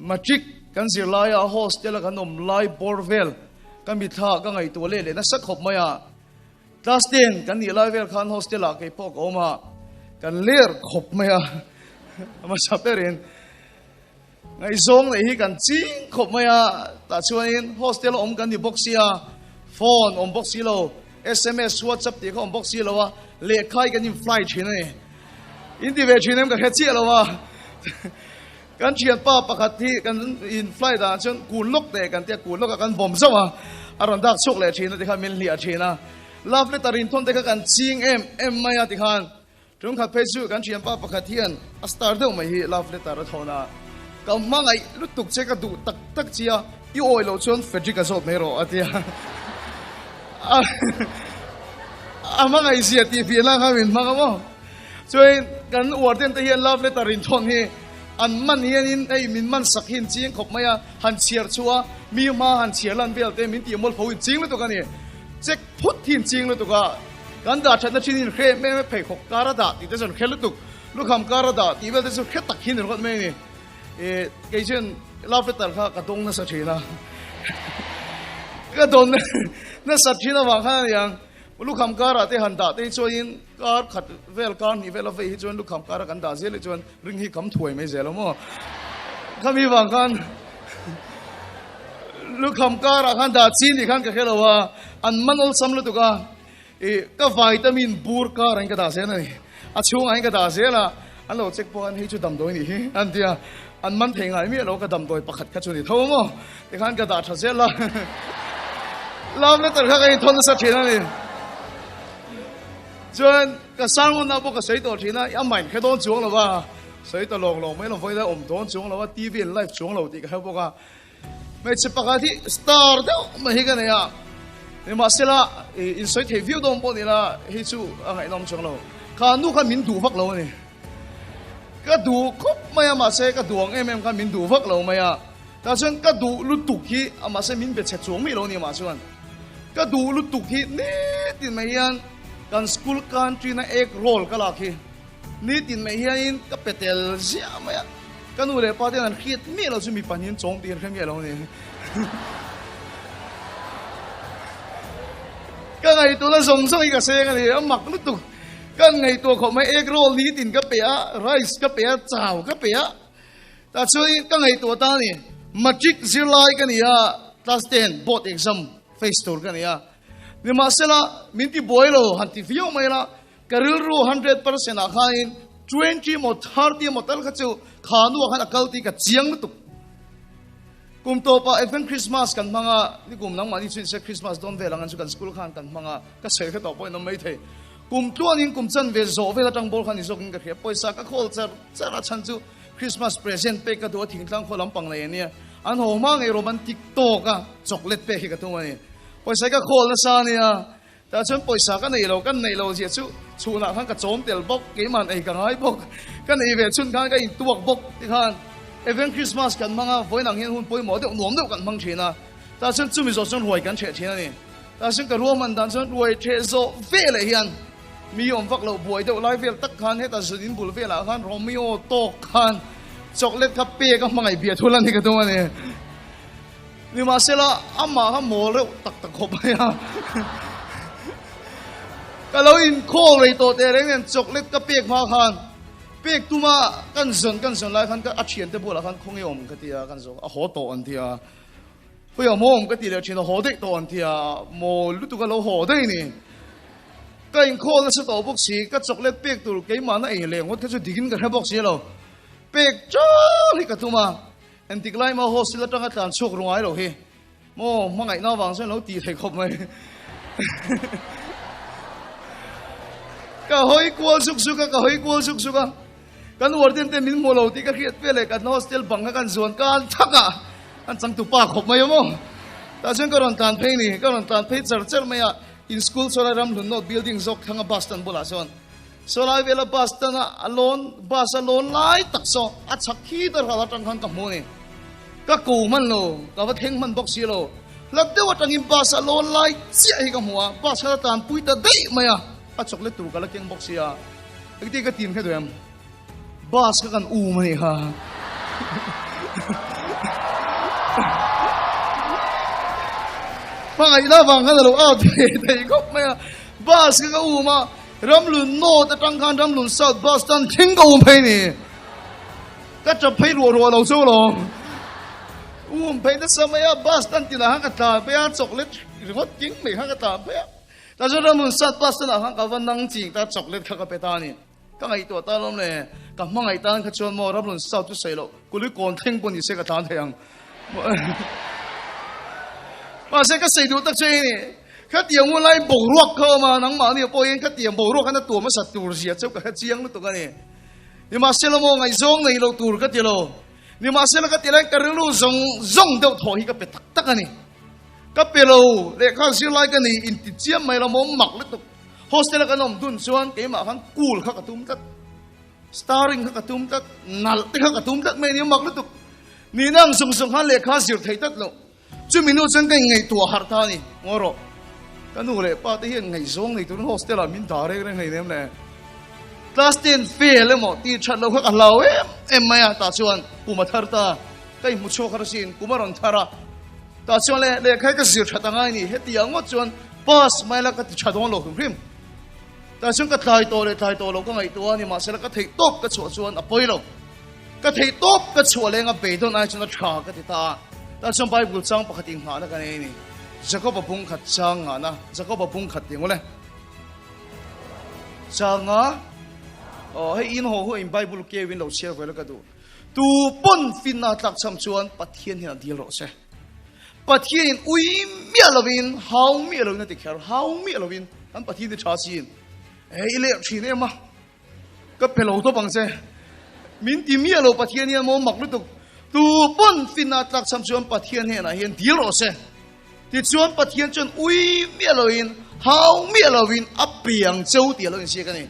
Matric kan zir laia hostel a kan awm lai bawr vel ka mitthla ka ngaihtuah leh leh nasa khawp mai a. Class 10 kan nih lai vel khan hostel ah kei pawh ka awm a, kan ler khawp mai a. Hmasa berin ngaihzawng neih hi kan ching khawp mai a, tah chuanin hostel a awm kan ni bawk sia, phone awm bawk si lo, sms, whatsapp tih kha awm bawk si lo a, lehkha hi kan in fly thin a ni. In ti ve thin em ka hre chiah lo a. Kan thianpa pakhat hi kan in flight ah chuan kun lawk teh kan tia kun lawk ah kan vawm zauh a, a rawn dak chhuak leh thin a tikhan min hliah thin a, love letter in thawn te kha kan ching em em mai a tikhan tumkhat phei chu kan thianpa pakhat hian a star deuh mai hi love letter a thawn a, ka hmangaih lutuk che ka duh tak tak chi a, i awi loh chuan Frederick a zawt mai rawh a tia a hmangaih zia tih fiahna kha min hmang a maw. Chuan kan warden te hian love letter in thawn hi an man hianin hei min man sak hi in ching khawp mai a, han chhiar chhuah a, mi hma han chhiar lan vel te min tih mual pho in ching lutuk a ni. Check phut hi in ching lutuk a, kan dah thatna thin hi in hre em em a, pheikhawk kar a dah tih te chu an hre lutuk, lukham kar a dah tih vel te chu hre tak hi ni rawt mai a ni. Ih kei chuan love letter kha ka dawng nasa thin a, ka dawn nasa thin avang khan a niang. Lukham karah te han dah te hi chuanin kar khat vel kar hnih vel a vei hi chuan lukham kara kan dah zel hi chuan ring hi kam thuai mai zel a maw. Khami vang khan lukham karah khan dah chi nih khan ka hre lo a, an man awlsam lutuk a, ih ka vitamin bur karah in ka dah zel a ni, a chhungah in ka dah zel a, an lo check pawh khan hei chu damdawi nih hi an ti a, an man thei ngai miah lo ka damdawi pakhat kha chu ni tho maw. Tikhan ka dah tha zel a, love letter kha ka inthawn nasa thin a ni. Chuan ka sermon ah pawh ka sawi tawh thin a, a mind kha dawn chuang lo va, sawi ta lawng lawng mai lo vawi lai awm dawn chuang lo a, TV an live chuang lo tih ka hre bawk a. Hmeichhe pakhat hi star deuh mai hi ka nei a, nimahsela insawi thei viau dawn pawh ni la, hei chu a ngaihnawm chuang lo. Kha nu kha min duh vak lo a ni. Ka duh khawp mai a, mahse ka duh ang em em khan min duh vak lo mai a. Tah chuan ka duh lutuk hi a mahse min be chhe chuang mai lo ni mah chuan ka duh lutuk hi nitin mai hian kan school canteen a egg roll ka lak hi nitin mai hianin ka pe tel ziah mai a, ka nu leh pa te hian an hriat miah lo chu mipa hnian chawng tih an hre miah lo a ni. Ka ngaihtuahna zawng zawng hi ka seng a ni, a mak lutuk. Ka ngaihtuah khawp mai egg roll nitin ka pe a, rice ka pe a, chau ka pe a. Tah chuan ka ngaihtuah ta a ni, Matric zirlai ka ni a, class 10 board exam face tur ka ni a. Nimahsela, min ti buai lo, han ti viau mai la, ka rilru 100% ah khanin 20 emaw 30 emaw tal kha chu kha nuah khan a kal tih ka chiang lutuk. Kum tawpah Advent Christmas kan hmang a, nikum nangmahni chu inse Christmas dawn vel ang an chu kan school khan kan hmang a, ka sawi hre tawh pawhin awm maithei. Kum tluanin kum chanve zawh vel atang bawr khan ni zawkin ka hria, pawisa ka khawl char char a chhan chu Christmas present pek ka duh a thingtlang khaw lampang nei ania, an haw hma ngei romantic tawk a chocolate pek hi ka tum a ni. Pawisa ka khawl nasa ania, tah chuan pawisa ka nei lo, kan neih lo zia chu chhunah khan ka chawm tel bawk, keiman ei ka ngai bawk, ka nei ve chhun khan ka intuak bawk tikhan Advent Christmas kan hmang a, vawiin ang hian hun pawimawh deuh nuam deuh kan hmang thin a, tah chuan chumi zawh chuan ruai kan hreh thin a ni. Tah chuan ka ruahman dan chuan ruai hreh zawh veleh hian Mi awm vak loh buai deuh lai vel tak khan heta zun in bul velah khan Romeo tawk khan chocolate kha pek a hmangaih bia thul a ni ka tum a ni. Nimahsela amah kha mawl reuh tak tak khawp mai a. Ka lo inkhawl rei tawh teh reng nen chocolate ka pek hma khan pek tuma kan zawn kan zawn lai khan ka a thiante bulah khan khawnge awm ka ti a kan zawk a haw tawh an ti a. Khawi awm awm ka ti leh thin a haw daih tawh an ti a mawl lutuk a lo haw daih ni. Ka inkhawl nasa tawh bawk si, ka chocolate pek tur keimahna ei leh ngawt kha chu dikin ka hre bawk si lo. Pek chal hi ka tum a, engtik lai maw hostel atanga tlan chhuak ru ngai lo hi maw hmangaihna avang chuan lo tih theih khawp mai. Ka hawi kual zuk zuk a, ka hawi kual zuk zuk a, kan warden te min hmu lo tih ka hriat ve leh kan hostel bang kha kan zuan kan thak a, an changtupa khawp mai a maw. Tah chuan ka rawn tlan phei ni, ka rawn tlan phei char char mai a. In school saw lai Ramhlun North building zawk thlanga bus stand bulah sawn saw lai vela bus stand a a lawn bus a lawn lai tak saw a chhak khi ber hal atang khan ka hmu a ni. Ka ko hman lo, ka va thleng hman bawk si lo. Hlat deuh atangin bus a lawn lai chiah hi ka hmu a, bus kha ka tanpui ta daih mai a, a chocolate tur ka la keng bawk si a. Engtin ka tim kha duh em? Bus kha kan um a nih kha. Hmangaihna vang khan a lo out ve thei khawp mai a. Bus kha ka um a, Ramlun North atang khan Ramlun South bus stand thleng ka um phei ni. Ka tap phei ruah ruah lo chu alawm. Um phei nasa mai a, bus stand tinah khan ka tlan phei a, chocolate ringawt king mai khan ka tlan phei a. Tah chuan Ramlun South bus stand ah khan ka va nang ching ta, chocolate kha ka pe ta a ni. Ka ngaihtuah ta alawm le, ka hmangaih tan kha chuan maw Ramlun South chu sawi loh, kuli kawn thleng pawh ni se ka tlan thei ang. Mahse ka sawi duh tak chu hei ni, khatiang hun lai boruak kha awm a, nangmahni pawhin khatiang boruak khan a tuam hmasa tur zia chu ka hre chiang lutuk a ni. Nimahsela maw ngaihzawng nei lo tur ka ti lo, nimahsela ka ti lai ka rilru zawng zawng deuh thawh hi ka pe tak tak a ni. Ka pe lo, lehkha zirlai ka nei inti chiam mai lo maw mak lutuk. Hostel a kan awm dun chuan keimah khan cool kha ka tum tlat, starring kha ka tum tlat, nalh te kha ka tum tlat mai a ni mak lutuk. Nihna ang zawng zawng khan lehkha zir thei tlat lo. Chumi nu chuan ka inngaihtuah harh ta a ni. Ngaw rawh, ka nu leh pa te hian ngaihzawng nei turin hostel ah min dah reng reng hleinem le. Class ten fail emaw tih that loh kha ka hlau em em mai a, tah chuan kum a thar ta, ka inhmu chhuak har asin, kum a rawn thar a. Tah chuan le lehkha hi ka zir that angai ni, hetiang ngawt chuan pass mai la ka ti tha dawn lo hrim hrim. Tah chuan ka tlai tawh leh tlai tawh lo ka ngaihtuah a ni, mahse la ka theih tawp ka chhuah chuan a pawi lo. Ka theih tawp ka chhuah lenga beidawn ai chuan a tha ka ti ta a. Tah chuan Bible chang pakhat inghahna ka nei a ni. Jakoba bung khat chang ngahna, Jakoba bung khat tih ngawlh e. Changa, aw hei in haw hu in Bible keu in lo chhiar ve la ka duh. Tu pawn finna tlak cham chuan Pathian hian a dil rawh se. Pathian in ui miah lovin, hau miah lovin a ti kher, hau miah lovin kan Pathian hi tha siin. Hei i leh thin em a. Ka pe lo tawp ang che. Min ti miah lo Pathian hian maw mak lutuk. Tu pawn finna tlak cham chuan Pathian hnenah hian dil rawh se. Tichuan Pathian chuan ui miah loin, hau miah loin a pe ang cheu tih a lo insiak a ni.